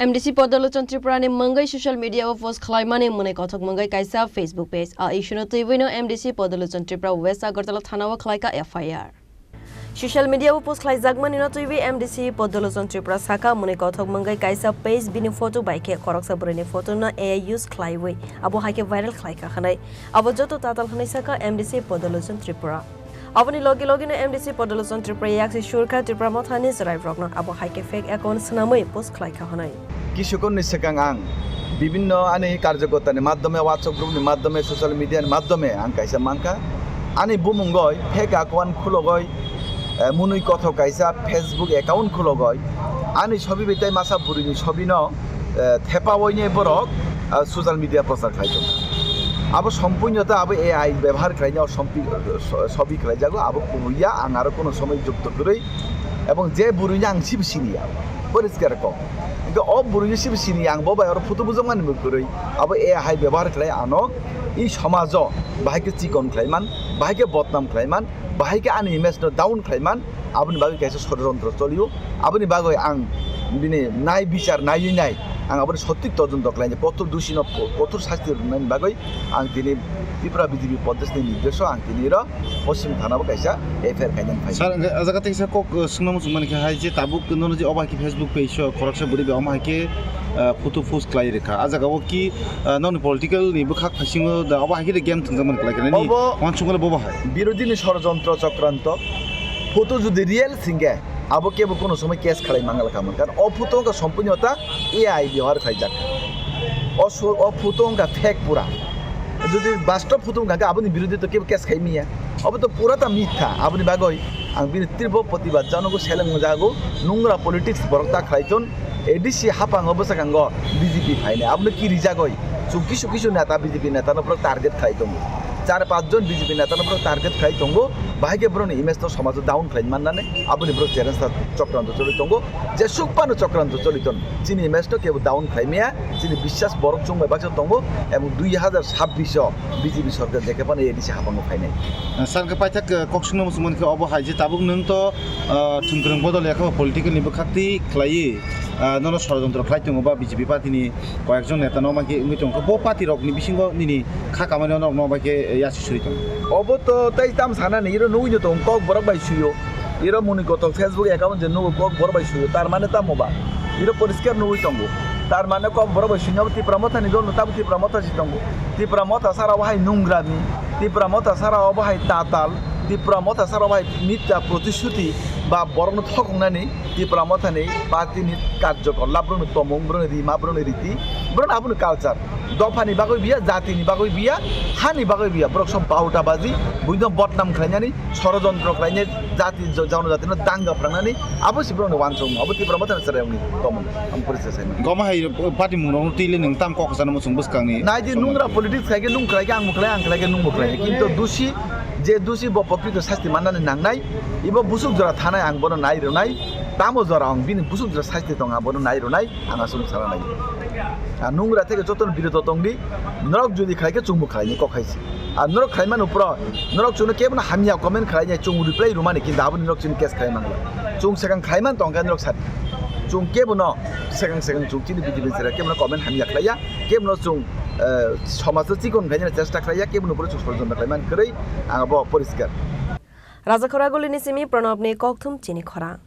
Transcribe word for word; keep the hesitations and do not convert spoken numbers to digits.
M D C Podolochon Tripura ni mungwi social media o post khlaimani mwnwi kothok mungwi kaisa Facebook page. A issue no twiwi no M D C Podolochon Tripura West Agartala thana o khlaika F I R. Social media o post khlaijakmani no twiwi M D C Podolochon Tripura saka mwnwi kothok mungwi kaisa page bini photo bai khe khoroksa bwrwi ni photo no A I use khlaiwi abo hai khe viral khlaika hwnwi. Abo joto tatal hwnwi saka M D C Podolochon Tripura. Aboni logi logi no M D C Podolochon Tripura yaksi surkha Tripura Motha ni chwrai rok no abo hai khe fake account swnamwi post khlaika hwnwi. Kisukun ni swkang ang bibinno ani karjokota ni madhyome, WhatsApp group ni madhyome, social media ni madhyome ang kaisa mankha. Ani bumungoi fake account khulogoi, eh, mwnwi kothok kaisa Facebook account khulogoi. Ani sobi bai tei masa bwrwi ni sobi no, eh, thepa oine borok, eh, social media prochar khlai tongo. Abo sompurno ta abo A I bebohar khlaina o sompi-, so-, sobi khlaijago, abo kubuya ang aro kono somoi jukto kwrwi. Ebong je bwrwino ang sibo siniya, poriskar kok. Hingke o bwrwino sibo siniya, ang bo bai oro photo bujokmani bo kwrwi. Abo A I bebohar khlai ano i somajo bahai khe chikon khlaiman, bahai khe bodnam khlaiman, bahai khe ani image no down khlaiman, aboni bagwi kaisa sorojontro cholio. Aboni bagwi ang bini nai bichar naiwi nai, ang aboni sothik todonto khlainai, kothor dusino kothor sasti rwnani bagwi ang tini Tripura B J P Pradesh ni nirdeso ang tini ro Poschim Thana bo kaisa F I R khainani phai. Sir, hwnkhe o jaga tei kisa kok, uh, swngna muchung mani khe hai je tabuk nono je obo hai khe Facebook page o khoroksa bwrwi bai omo hai khe, uh, photo post khlai rwkha. A jaga o ki, uh, noni political ni bwkhak phaisingo da obo hai khe de game thwngjak mani khlai khe nini Obo wansukmani bobo hai. Birodhi ni sorojontro chokranto. Photo jodi real singkhe abo kebo kono somoi case khlai mangala khaman. Karon o photo wngkha sompurno ta A I bebohar khlaijak. O su-, o photo wngkha fake pura. Jodi bastob photo wngkha khe aboni birodhi to kebo case khai miya. Obo to pura ta mitha. Aboni bagwi ang bini tirbo protibad janogo seleng jago nungra politics borok ta khlai ton. A D C hapango bwskango B J P phainai. Abono ki rijagoi? Chwng kisu kisu neta B J P neta no borok target khlai tongo. Char panch jon B J P neta no borok target khlai tongo. Bahai khe borokni image no somajo down khlai mannani aboni borok challenge ta chokranto choli tongo. Jesuk phano chokranto choli ton. Chini image no kebo down khlai maya. Chini biswas borok chwng bai baksa tongo. Ebong dui hazar sabbish o B J P sorkar jekhe phano A D C hapango phainai. Sir, hwnkhe paithak, eh, kok swngna muchung mani khe obo hai je tabuk nwng to, eh, thwngkwrwng bodol ya khe political ni bwkhak twi khlaiwi, eh, nono sorojontro khlai tongo ba B J P party ni koyekjon neta no ma khe wngwi tongo. Bo party rok ni bisingo nini kha kamani norok no ma khe, eh, yasi suri tongo. Obo to tei tam sana ni iro nugwi no tongo kok borok bai suyo. Iro mwnwi kotor Facebook account je nugo kok borok bai suyo. Tar mane tamo ba? Iro poriskar nugwi tongo. Tar mane kok borok bai suyo abo Tipra Motha ni dol no tamo Tipra Motha si tongo. Tipra Motha sara obo hai nungrami. Tipra Motha sara obo hai tatal. Tipra Motha sara obo hai mithya protishuti ba borok no thokong nani. Tipra Motha ni party ni karjokor lab borok ni tomung, borok ni rima, borok ni riti, borok ni abo ni culture. Dopha ni bagwi biya, jati ni bagwi biya, ha ni bagwi biya. Borok sob bauta baji, buino bodnam khlai nani. Sorojontro khlainai jati jo-, jonojatino danga phrangnani abo se borokni wansukmung, abo Tipra Mothani chwrairokni tongmung, ang poriskar sai mano. Goma hai party mungrokno twi le nwng tam kok sana muchung bwskangni. Nai di nungra politics khai khe nung khlai khe ang bo khlai, ang khlai khe nung bo khlai. Kintu dusi, je dusi bo prokrito sasti mannani nangnai, ibo busuk jora thanai ang bono nai rwnai, tamo jora ang bini busuk jora sasti tong ang bono nai rwnai. Ang aswk sana nai. A nungra theke jotono biroto tongdi. Norok jodi khlai khe chwngbo khlaini kok hai se. A norok khlai mano pro. Norok chwngno kebono hamya comment khlaini chwng reply rwmani kintu aboni norok chini case khlai mangla. Chwng swkang khlai man tongkha norok sadi. Chwng kebono swkang swkang chwng chini B J P ni sera kebono comment hamya khlaiya. Kebono chwng, eh, somajno chikon khlaina chesta khlaiya. Kebono pro chwng sorojontro khlai man kwrwi ang abo poriskar. Raja Khoragulini simi Pranabni kokthum chini khorang.